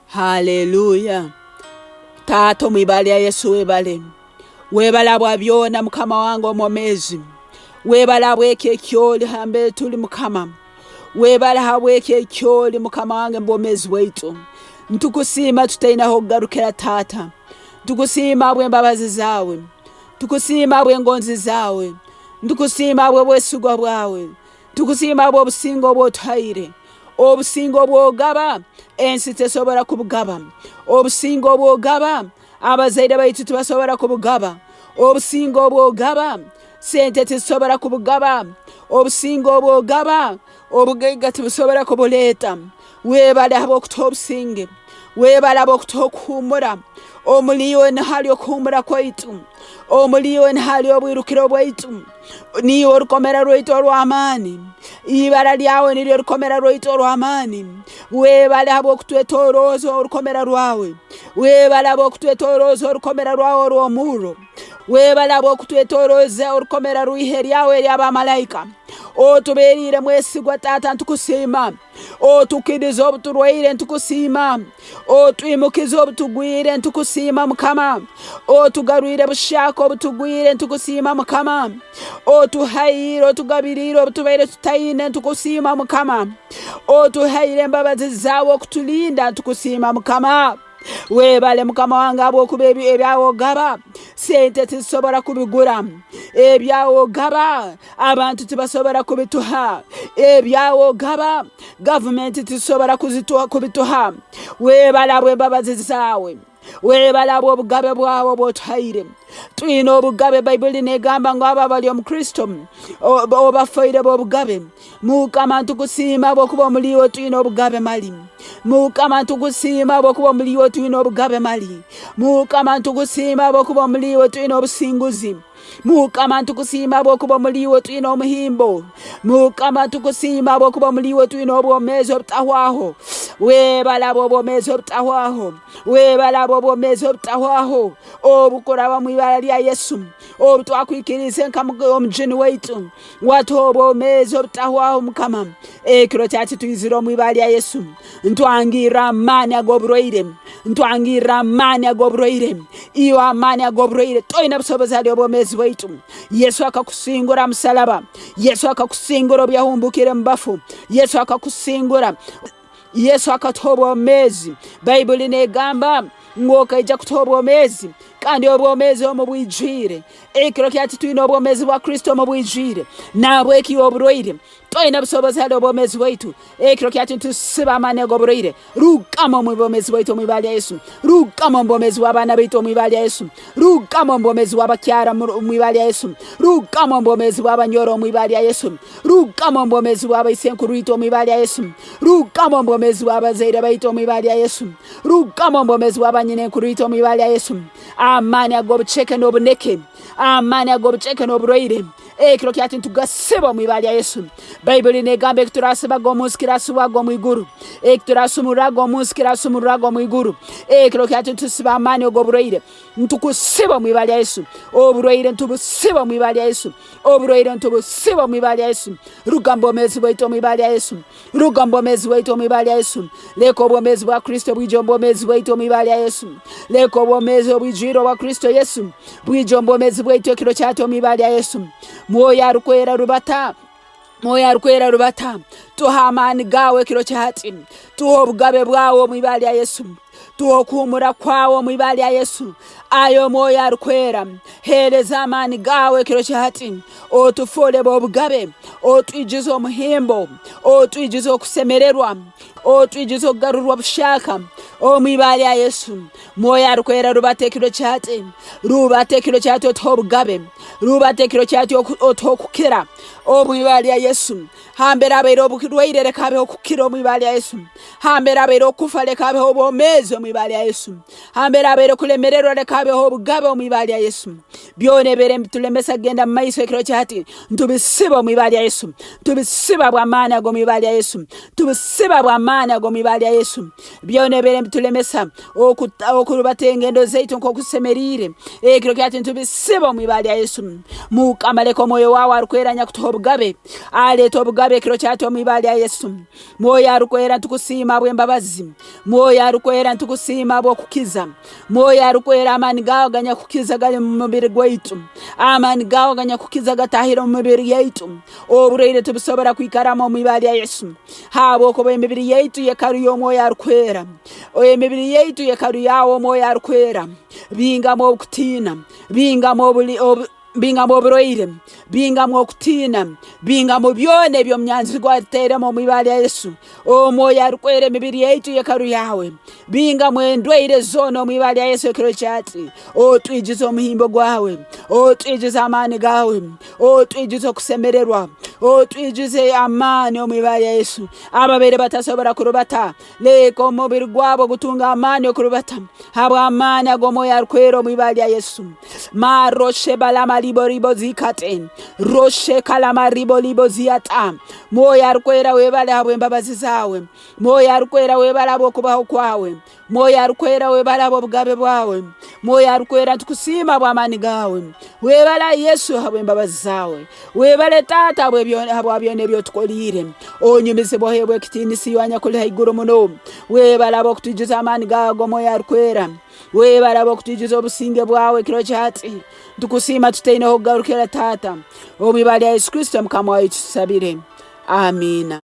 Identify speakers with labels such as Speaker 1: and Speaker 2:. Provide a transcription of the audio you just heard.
Speaker 1: Haleluya. Taata omu ibara lya Yesu webale. Webale habwa byona Mukama wange omwomeezi. Webale habw'ekyo ekyoli hambere tuli Mukama. Webale habw'ekyo ekyoli Mukama wange mubwomeezi bwaitu. Ntukusiima tutaine ahokugarukira Taata. Ntukusiima habw'embabazi zaawe. Ntukusiima habw'engonzi zaawe. Ntukusiima habw'obwesigwa bwawe. Tukusiima habw'obusinge obu otuhaire. Obusinge obu ogaba, ensi tesobora kubugaba. Obusinge obu ogaba, abazaire baitu tibasobora kubugaba. Obusinge obu ogaba, sente tizisobora kubugaba. Obusinge obu ogaba, obugaiga tibusobora kubuleeta. Webale habw'okutuha obusinge. Webale habw'okutuha okuhuumura. Omuli iwe nihali okuhuumura kwaitu. Omuli iwe nihali obwirukiro bwaitu. Niiwe orukomera rwaitu orw'amaani. Ibara lyawe niryo rukomera rwaitu orw'amaani. Webale habw'okutwetorooza orukomera rwawe. Webale habw'okutwetorooza orukomera rwawe orw'omurro. Webale habw'okutwetorooza orukomera rw'ihe ryawe ery'abamalaika. Otubeeriire mwesigwa Taata, ntukusiima. Otukirize obu turwaire, ntukusiima. Otwimukize obu tugwire, ntukusiima Mukama. Otugarwire bushaka obu tugwire, ntukusiima Mukama. Otuhaire, otugabiriire obu tubaire tutaine, ntukusiima Mukama. Otuhaire embabazi zaawe okutulinda, ntukusiima Mukama. Webale Mukama wange habwokuba ebyawe ogaba sente tizisobora kubigura, ebyawe ogaba abantu tibasobora kubituha, ebyawe ogaba gavumenti tizisobora kubituha. Webale habw'embabazi zaawe, webale habw'obugabe bwawe obwotuhaire. Twine obugabe, Baibuli negamba ngu abo abali omu Kristo obafoire b'obugabe. Mukama ntukusiima habwokuba omuli iwe twine obugabe mali. Mukama ntukusiima habwokuba omuli iwe twine obugabe mali. Mukama ntukusiima habwokuba omuli iwe twine obusinguzi. Mukama ntukusiima habwokuba omuli iwe twine omuhimbo. Mukama ntukusiima habwokuba omuli iwe twine obwomeezi obutahwaho. Webale habw'obwomeezi obutahwaho. Webale habw'obwomeezi obutahwaho obukuraba omu ibara lya Yesu obu twakwikiriize nka Omujuni waitu. Watuha obwomeezi obutahwaho Mukama. Ekiro kyaki twizire omu ibara lya Yesu, ntwangirra amaani ag'oburwaire, ntwangirra amaani ag'oburwaire. Iwe amaani ag'oburwaire toine busobozi hali obwomeezi bwaitu. Yesu akakusingura ha musalaba. Yesu akakusingura obu yahumbukire omu bafu. Yesu akakusingura. Yesu akatuha obwomeezi. Baibuli negamba ngu okaija kutuha obwomeezi kandi obwomeezi omu bwijwire. Ekiro kya titwine obwomeezi bwa Kristo omu bwijwire, nahabweki iwe oburwaire toine busobozi hali obwomeezi bwaitu. Ekiro kya nitusiba amaani ag'oburwaire, rugamu omu bwomeezi bwaitu omu ibara lya Yesu, rugamu omu bwomeezi bw'abaana baitu omu ibara lya Yesu, rugamu omu bwomeezi bw'abakyara omu ibara lya Yesu, rugamu omu bwomeezi bw'abanyoro omu ibara lya Yesu, Rugamu omu bwomeezi bw'abaisenkuru itwe omu ibara lya Yesu. Rugamu omu bwomeezi bw'abazaire baitu omu ibara lya Yesu. Rugamu omu bwomeezi bw'abanyinenkuru itwe omu ibara lya Yesu. Amaani ag'obuceke n'obuneke, amaani ag'obuceke n'oburwaire, ekiro kyati nitugasiba omu ibara lya Yesu. Baibuli negamba eki turasibaga omu nsi kirasibwaga omu iguru, eki turasumurraga omu nsi kirasumurraga omu iguru. Ekiro kyati nitusiba amaani ag'oburwaire, nitukusiba omu ibara lya Yesu. Oburwaire nitubusiba omu ibara lya Yesu. Oburwaire nitubusiba omu ibara lya Yesu. Ruga omu bwomeezi bwaitu omu ibara lya Yesu. Ruga omu bwomeezi bwaitu omu ibara lya Yesu. Leka obwomeezi bwa Kristo bwije omu bwomeezi bwaitu omu ibara lya Yesu. Leka obwomeezi obwijwire obwa Kristo Yesu bwije omu bwomeezi bwaitu ekiro kyati omu ibara lya Yesu. Mwoyo arukwera rubata. Mwoyo arukwera rubata. Tuha amaani gaawe ekiro kyati. Tuha obugabe bwawe omu ibara lya Yesu. Tuha okuhumura kwawe omu ibara lya Yesu. Ai Omwoyo Arukwera, heereza amaani gaawe ekiro kya hati, otufoole b'obugabe, otwijuze omuhimbo, otwijuze okusemererwa, otwijuze okugarurwa buhyaka omu ibara lya Yesu. Mwoyo Arukwera, rubata ekiro kya hati, rubata ekiro kya hati otuhe obugabe, rubata ekiro kya hati otuhe okukira omu ibara lya Yesu. Hambere habaire oburwaire leka habeho okukira omu ibara lya Yesu. Hambere habaire okufa leka habeho obwomeezi omu ibara lya Yesu. Hambere habaire kulemererwa leka habeho obugabe omu ibara lya Yesu. Byona ebibaire nibitulemesa kugenda mu maiso ekiro kya hati ntubisiba omu ibara lya Yesu. Ntubisiba bw'amaani ag'omu ibara lya Yesu. Tubisiba bw'amaani ag'omu ibara lya Yesu. Byona ebibaire nibitulemesa okurubata engendo zaitu nk'oku zisemeriire ekiro kya hati ntubisiba omu ibara lya Yesu. Mukama leka omwoyo wawe arukwera anyakutuha obugabe. obugabe. Aleeta obugabe ekiro kyati omu ibara lya Yesu. Mwoyo Arukwera nitukusiima habw'embabazi. Mwoyo Arukwera nitukusiima habw'okukiza. Mwoyo Arukwera amaani gaawe ganyakukiza gali mu mubiri gwaitu. Amaani gaawe ganyakukiza gatahire omu mibiri yaitu. Oburwaire tibusobora kwikaramu omu ibara lya Yesu. Habwokuba emibiri yaitu yekaru y'Omwoyo Arukwera. Emibiri yaitu yekaru yaawe Omwoyo Arukwera. Bingamu okutiina, bingamu obuli, obu, bingamu oburwaire, bingamu okutiina, bingamu byona eby'omunyanzigwa atuteiremu omu ibara lya Yesu. Omwoyo Arukwera emibiri yaitu yekaru yaawe. Bingamu endwaire zoona omu ibara lya Yesu ekiro kyati. Otwijuze omuhimbo gwawe, otwijuze amaani gaawe, otwijuze okusemererwa, otwijuze amaani omu ibara lya Yesu. Ababaire batasobora kurubata, Leka omubiri gwabo gutunge amaani okurubata habw'amaani ag'Omwoyo Arukwera omu ibara lya Yesu. Ma roshe balama ribo ribo zikate roshe kalama ribo libo ziata. Mwoyo Arukwera webale habw'embabazi zawe. Mwoyo Arukwera webale habw'okubaho kwawe. Mwoyo Arukwera webale habw'obugabe bwawe. Mwoyo Arukwera nitukusiima habw'amaani gawe. Webale Yesu habw'embabazi zawe. Webale Taata habwa byona ebi otukoliire. Onyumizibwe oheebwe ekitiinisa iwe anyakuli haiguru muno. Webale habw'okutwijuza amaani gaawe ag'Omwoyo Arukwera. Webale habw'okutwijuza obusinge bwawe ekiro kya hati. Nitukusiima tutaine h'okugarukira Taata. Omu ibara lya Yesu Kristo Mukama waitu tusabire. Amiina.